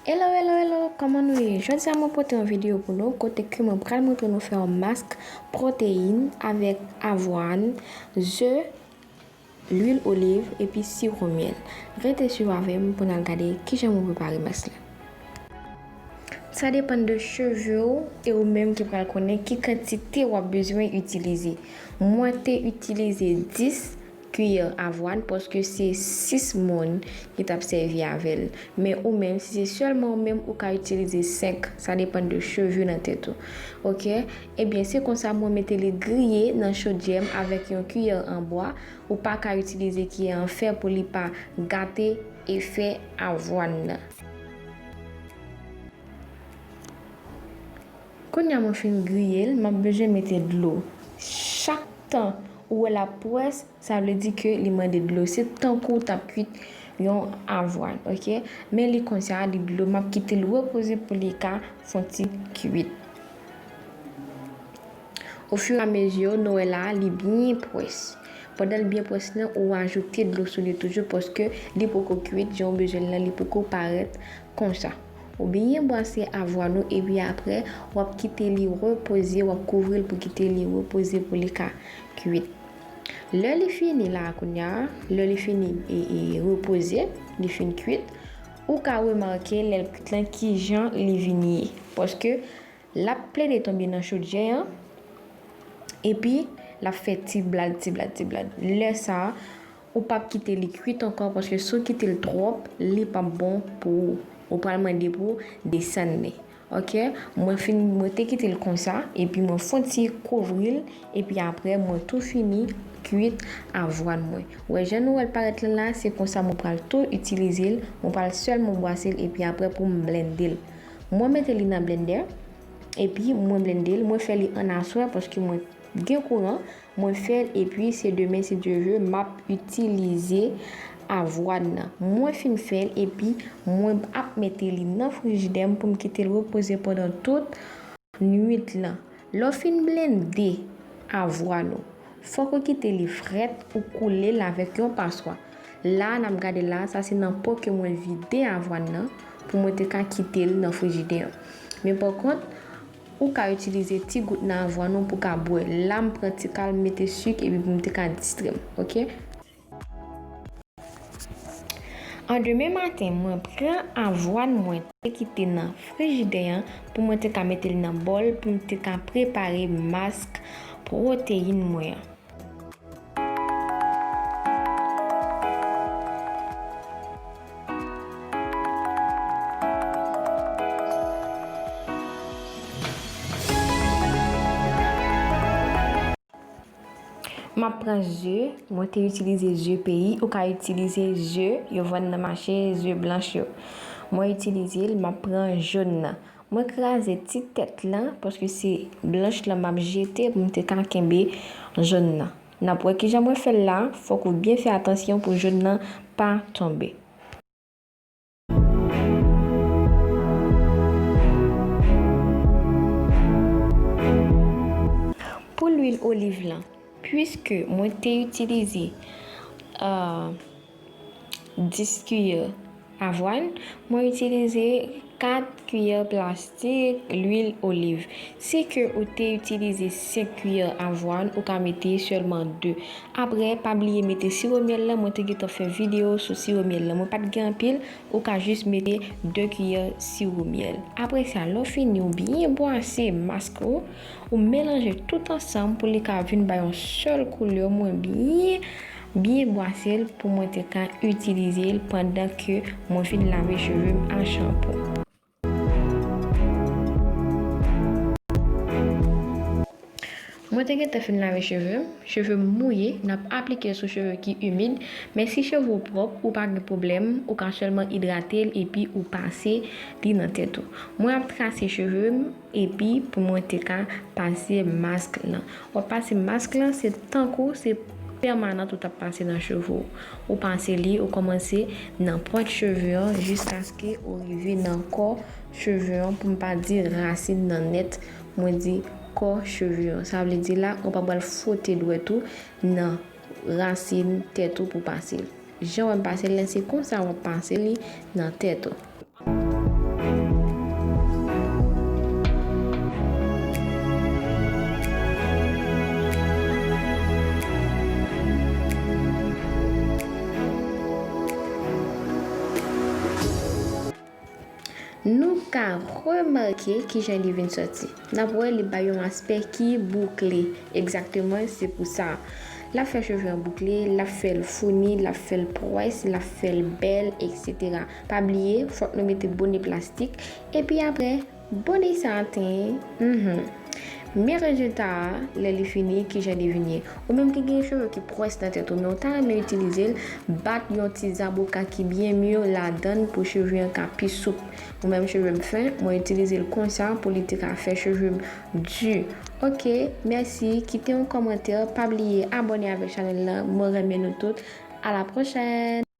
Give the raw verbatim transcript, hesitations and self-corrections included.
Hello, hello, hello, kòman nou ye? Jodi a mwen pote yon videyo pou nou kote ke mwen pral montre nou fè yon mask pwoteyin avèk avwàn, ze, lwil oliv epi siwo myèl. Rete swiv avè m pou n al gade kijan mwen prepare mask la. Sa depann de cheve w e ou menm ki pral konnen ki kantite w ap bezwen itilize. Mwen te itilize dis kiyè avwàn paske se sis moun ki t ap sèvi avè l. Men ou menm, si se sèlman ou menm, ou ka itilize senk. Sa depann de cheve nan tèt ou. Oke? Ebyen, se konsa mwen mete li griye nan chodyè m avèk yon kiyè an bwa. Ou pa ka itilize kiyè an fè pou li pa gate efè avwàn nan. Kounye a mwen fin griye l, m ap bezwen mete dlo. Chak tan ou wè l ap pwès, sa vle di ke li mande dlo. Se tankou w t ap kuit yon avwàn, oke? Men li konsa, li dlo, m ap kite l repoze pou li ka fè yon ti kuit. Ofiramezi, nou wè la, li byen pwès. Pandan l byen pwès lan, ou ajoute dlo sou li toujou paske li poko kuit, jan w bezwen l lan, li poko parèt konsa. Ou byen bwase avwàn ou epi apre, w ap kite li repoze, w ap kouvri l pou kite li repoze pou li ka kuit. Lè li fini la kounye a, lè li fini e, e repoze, li fin kuit, ou ka remake lè l kuit lan kijan li vin ye. Paske l ap plede tonbe nan chodyè an, epi l ap fè ti blad, ti blad, ti blad. Lè sa a, ou p ap kite li kuit ankò, paske si w kite l twòp, li p ap bon pou ou. Ou pral mande pou w desann li. Oke? Mwen fin, mwen te kite l konsa, epi mwen fè yon ti kouvri l, epi apre mwen tou fini kuit avwàn mwen. Ou wè jan nou wè l parèt lan la, se konsa mwen pral tou itilize l, mwen pral sèlman bwase l, epi apre pou m blende l. Mwen mete li nan blendè, epi mwen blende l, mwen fè li an aswè paske mwen gen kouran, mwen fè l, epi se demen, si Dye vle, m ap itilize avwàn nan. Mwen fin fè l, epi mwen ap mete li nan frijidè m pou m kite l repoze pandan tout nwit lan. Lè w fin blende avwàn ou, fòk ou kite li frèt, ou koule l avèk yon paswa. La, n ap gade la, sa se nan po ke mwen vide avwàn nan pou mwen te ka kite l nan frijidè an. Men pa kont, ou ka itilize ti gout nan avwàn ou pou ka bwè. La, m pran ti kal, m mete sik epi pou m te ka distrè m, oke? An demen maten, mwen pran avwàn mwen te kite nan frijidè an pou mwen te ka mete l nan bòl pou m te ka prepare mask pwoteyin mwen an. M ap pran ze, mwen te itilize ze peyi, ou ka itilize ze yo vann nan mache, ze blanch yo. Mwen itilize l, m ap pran jòn nan. Mwen kraze ti tèt lan, paske se blanch lan m ap jete pou m te ka kenbe jòn nan. N ap wè kijan mwen fè l la, fòk ou byen fè atansyon pou jòn nan pa tonbe. Pou lwil oliv lan, piske mwen te itilize, euh, dis kiyè avwàn, mwen itilize kat kiyè plastik lwil oliv. Si ke ou te itilize senk kiyè avwàn, ou ka mete sèlman de. Apre, pa bliye mete siwo myèl lan, mwen te gentan fè videyo sou siwo myèl lan. Mwen pa t gen anpil, ou ka jis mete de kiyè siwo myèl. Apre sa, lè w fini, ou byen bwase mask ou, ou melanje tout ansanm pou li ka vin bay yon sèl koulè. Mwen byen, byen bwase l pou mwen te ka itilize l pandan ke mwen fin lave cheve m a chanpou. Mwen te gentan fin lave cheve m, cheve m mouye, n ap aplike l sou cheve ki imid, men si cheve w pwòp, ou pa gen pwoblèm, ou ka sèlman idrate l epi ou pase li nan tèt ou. Mwen ap trase cheve m epi pou mwen te ka pase mask lan. W ap pase mask lan, se tankou se pèmanant ou t ap pase nan cheve w. Ou pase li, ou kòmanse nan pwent cheve an jiskaske ou rive nan kò cheve an, pou m pa di rasin nan nèt, mwen di kò cheve an. Sa vle di la, ou pa pral fwote dwèt ou nan rasin tèt ou pou pase l. Jan w wè m pase l la, se konsa w ap pase li nan tèt ou. Nou ka remake kijan li vin sòti. N ap wè li bay yon aspè ki boukle. Egzakteman, se pou sa. L ap fè cheve an boukle, l ap fè l founi, l ap fè l pwès, l ap fè l bèl, etsetera. Pa bliye, fòk nou mete bone plastik. Epi apre, bone saten, mhm. Men rezilta a, lè li fini, kijan li vin ye. Ou menm ki gen cheve ki pwès nan tèt ou, men ou ta renmen itilize l, bat yon ti zaboka ki byen mi ladan l pou cheve an ka pi soup. Ou menm cheve m fen, mwen itilize l konsa pou li te ka fè cheve m di. Ok, mèsi, kite yon kòmantè, pa bliye abòne avèk chanèl lan, mwen renmen nou tout. A la pwochèn!